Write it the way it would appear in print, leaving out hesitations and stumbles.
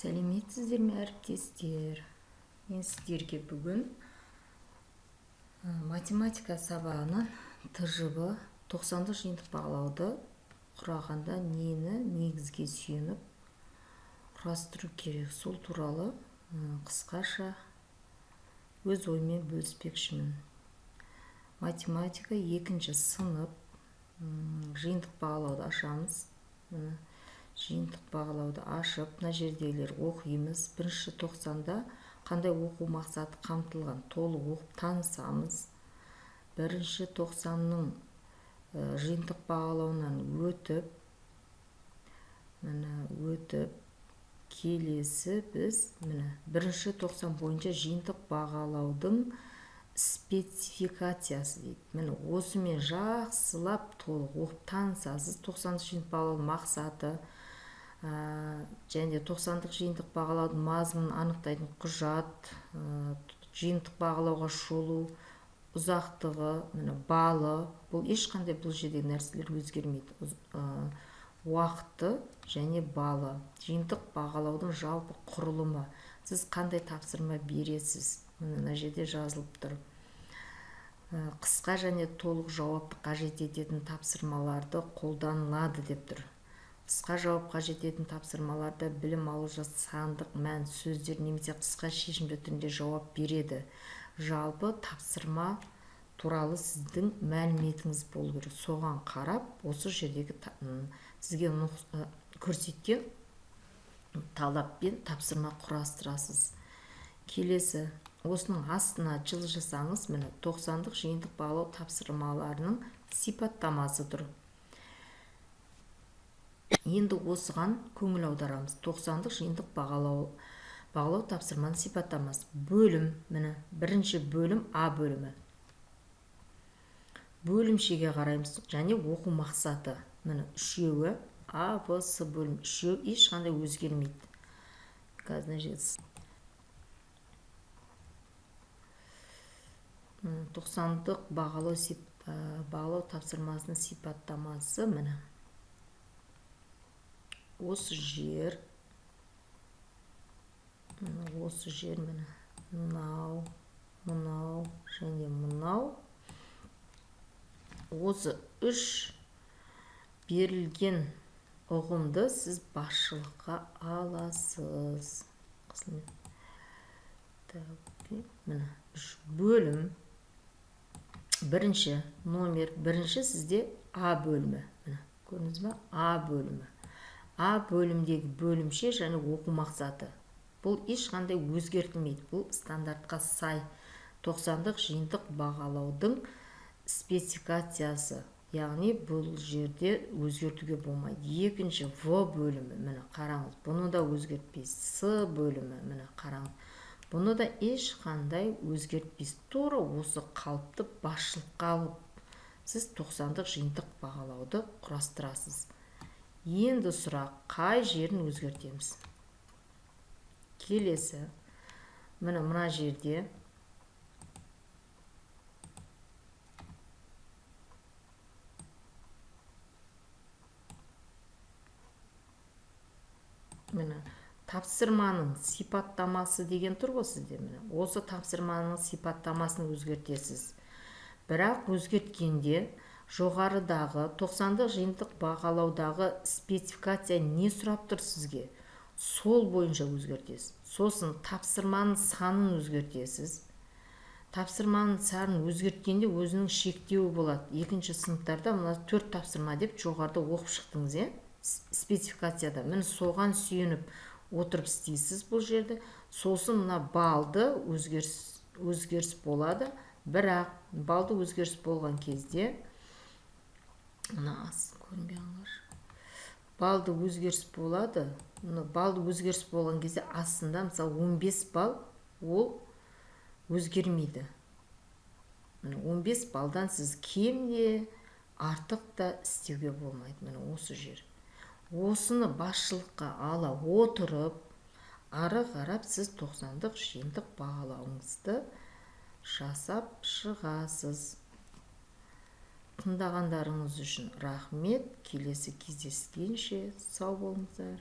Сәлеметсіздер ме, әріптестер! Мен сіздерге бүгін математика сабағынан ТЖБ, тоқсандық жиынтық бағалауды құрағанда нені негізге сүйеніп құрастыру керек, сол туралы қысқаша өз ойыммен бөліспекшімін. Математика, екінші сынып, жиынтық бағалауды ашамыз. Міне, жиынтық бағалауды ашып, мына жердегілер оқимыз. Бірінші тоқсанда қандай оқу мақсаты қамтылған, толық оқып танысамыз. Бірінші тоқсанның жиынтық бағалауынан өтіп, міне, өтіп, келесі біз, міне, бірінші тоқсан бойынша жиынтық бағалаудың спецификациясы дейді. Міне, осымен жақсылап толық оқып танысасыз. Тоқсандық жиынтық бағалау мақсаты және тоқсандық жиынтық бағалаудың мазмұнын анықтайтын құжат, жиынтық бағалауға шолу ұзақтығы, міне, балы. Бұл ешқандай, бұл жердегі нәрселер өзгермейді. Уақыты және балы. Жиынтық бағалаудың жалпы құрылымы, сіз қандай тапсырма бересіз, міне, мына жерде жазылып тұр. Қысқа және толық жауапты қажет ететін тапсырмаларды қолданылады деп тұр. Қысқа жауап қажет ететін тапсырмаларда білім алушы сандық мән, сөздер немесе қысқа шешімді түрінде жауап береді. Жалпы тапсырма туралы сіздің мәліметіңіз болу керек. Соған қарап, осы жердегі сізге көрсеткен талаппен тапсырма құрастырасыз. Келесі, осының астына жылжысаңыз, міне, тоқсандық жиынтық бағалау тапсырмаларының сипаттамасы тұр. Енді осыған көңіл аударамыз. Тоқсандық жиынтық бағалау тапсырманың сипаттамасы. Бөлім, міне, бірінші бөлім, А бөлімі. Бөлімшеге қараймыз және оқу мақсаты. Міне, үшеуі, А, Б, С бөлім, үшеуі ешқандай өзгермейді. Қазір мына жерде тоқсандық бағалау тапсырмасының сипаттамасы, міне, осы жер, міне, осы жер, міне, мынау, мынау және мынау. Осы үш берілген ұғымды сіз басшылыққа аласыз. Так, міне, үш бөлім. Бірінші номер, бірінші сізде А бөлімі. Міне, көрдіңіз ба? А бөлімі. А бөлімдегі бөлімше және оқу мақсаты. Бұл ешқандай өзгертілмейді. Бұл стандартқа сай тоқсандық жиынтық бағалаудың спецификациясы. Яғни бұл жерде өзгертуге болмайды. Екінші В бөлімі, міне, қараңыз, бұны да өзгертпейсіз. С бөлімі, міне, қараңыз, бұны да ешқандай өзгертпейсіз. Тура осы қалыпты басшылыққа алып, сіз тоқсандық жиынтық бағалауды құрастырасыз. Енді сұрақ: қай жерін өзгертеміз? Келесі, міне, мына жерде міне, тапсырманың сипаттамасы деген тұр ғой сізде. Міне, осы тапсырманың сипаттамасын өзгертесіз. Бірақ өзгерткенде жоғарыдағы тоқсандық жиынтық бағалаудағы спецификация не сұрап тұр сізге, сол бойынша өзгертесіз. Сосын тапсырманың санын өзгертесіз. Тапсырманың санын өзгерткенде өзінің шектеуі болады. Екінші сыныптарда мына төрт тапсырма деп жоғарыда оқып шықтыңыз, иә, спецификацияда. Міне, соған сүйеніп отырып істейсіз бұл жерде. Сосын мына балды өзгеріс болады. Бірақ балды өзгеріс болған кезде, мына көрінбей қалған, балды өзгеріс болады. Мына балды өзгеріс болған кезде астында, мысалы, 15 балл, ол өзгермейді. Міне, 15 балдан сіз кем де, артық та істеуге болмайды. Міне, осы жер. Осыны басшылыққа ала отырып, ары қарап сіз тоқсандық жиынтық бағалауыңызды жасап шығасыз. Тыңдағандарыңыз үшін рахмет. Келесі кездескенше сау болыңыздар.